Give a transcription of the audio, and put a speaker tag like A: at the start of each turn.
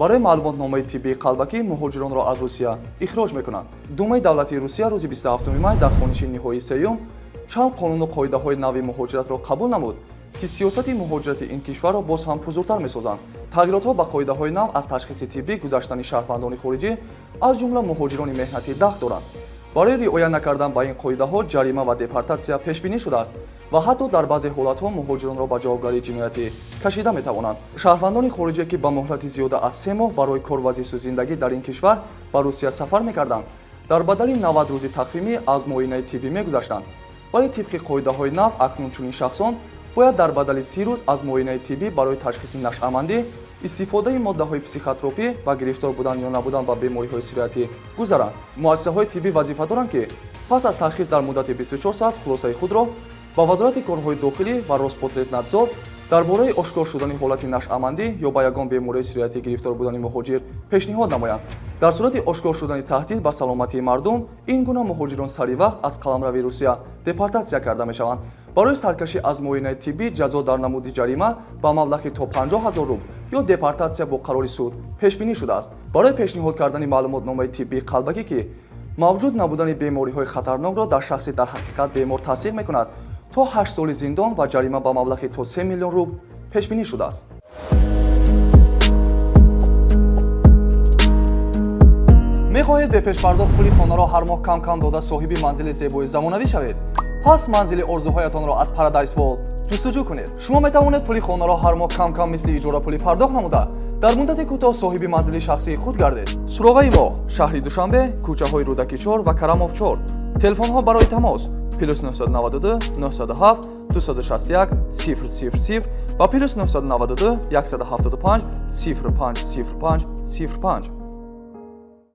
A: Барои маълумотномаи тиббии қалбакӣ муҳоҷиронро аз Русия ихроҷ мекунанд. Думаи давлатии Русия рӯзи 27 май дар хониши ниҳоии сеюм чанд қонуну қоидаҳои нави муҳоҷиратро қабул намуд, ки сиёсати муҳоҷирати ин кишварро боз ҳам пурзуртар месозанд. Тағйиротҳо ба қоидаҳои нав аз ташхиси тиббӣ гузаштани шаҳрвандони хориҷӣ, аз ҷумла муҳоҷирони меҳнатӣ, дахл доранд. Барои риоя накардан ба ин қоидаҳо ҷарима ва депортатсия пешбинӣ шудааст ва ҳатто дар баъзе ҳолатҳо муҳоҷиронро ба ҷавобгарии ҷиноятӣ кашида метавонанд. Шаҳрвандони хориҷие, ки ба муҳлати зиёда аз 3 моҳ барои кор ва зисту зиндагӣ дар ин кишвар ба Русия сафар мекарданд, дар бадали 90 рӯзи тақвимӣ аз муоинаи тиббӣ мегузаштанд. Вале тибқи қоидаҳои нав акнун чунин шахсон бояд дар бадали 30 рӯз аз муоинаи тиббӣ барои ташхиси нашъамандӣ, истифодаи моддаҳои психотропӣ ва гирифтор будан ё набудан ба бемориҳои сироятӣ гузаранд. Муассисаҳои тиббӣ вазифа доранд, ки пас аз ташхис дар муддати 24 соат хулосаи худро ба Вазорати корҳои дохилӣ ва Роспотребнадзор дар бораи ошкор шудани ҳолати нашъамандӣ ё ба ягон бемории сироятӣ гирифтор будани муҳоҷир пешниҳод намоянд. Дар сурати ошкор шудани таҳдид ба саломатии мардум, ин гуна муҳоҷирон сари вақт аз қаламрави Русия депортатсия карда мешаванд. Барои саркашӣ аз муоинаи тиббӣ ҷазо дар намуди ҷарима ба маблағи то 50 ҳазор рубл ё депортатсия бо қарори суд пешбинӣ шудааст. Барои пешниҳод кардани маълумотномаи тиббии қалбакӣ, ки мавҷуд набудани бемориҳои хатарнокро дар шахси дар ҳақиқат бемор тасдиқ мекунад, то 8 соли зиндон ва ҷарима ба маблағи то 3 миллион рубл пешбинӣ шудааст. Мехоҳед бепешпардохт пули хонаро ҳар моҳ кам кам дода, соҳиби манзили зебои замонавӣ шавед? Пас манзили орзуҳоятонро аз Paradise World ҷустуҷӯ кунед. Шумо метавонед пули хонаро ҳар моҳ кам кам, мисли иҷорапулӣ пардохт намуда, дар муддати кӯтоҳ соҳиби манзили шахсии худ гардед. Суроғаи мо: шаҳри Душанбе, кӯчаҳои Рӯдакӣ 4 ва Карамов 4. Телефонҳо барои тамос: +992 907 261 000 ва +992 175 05 05 05.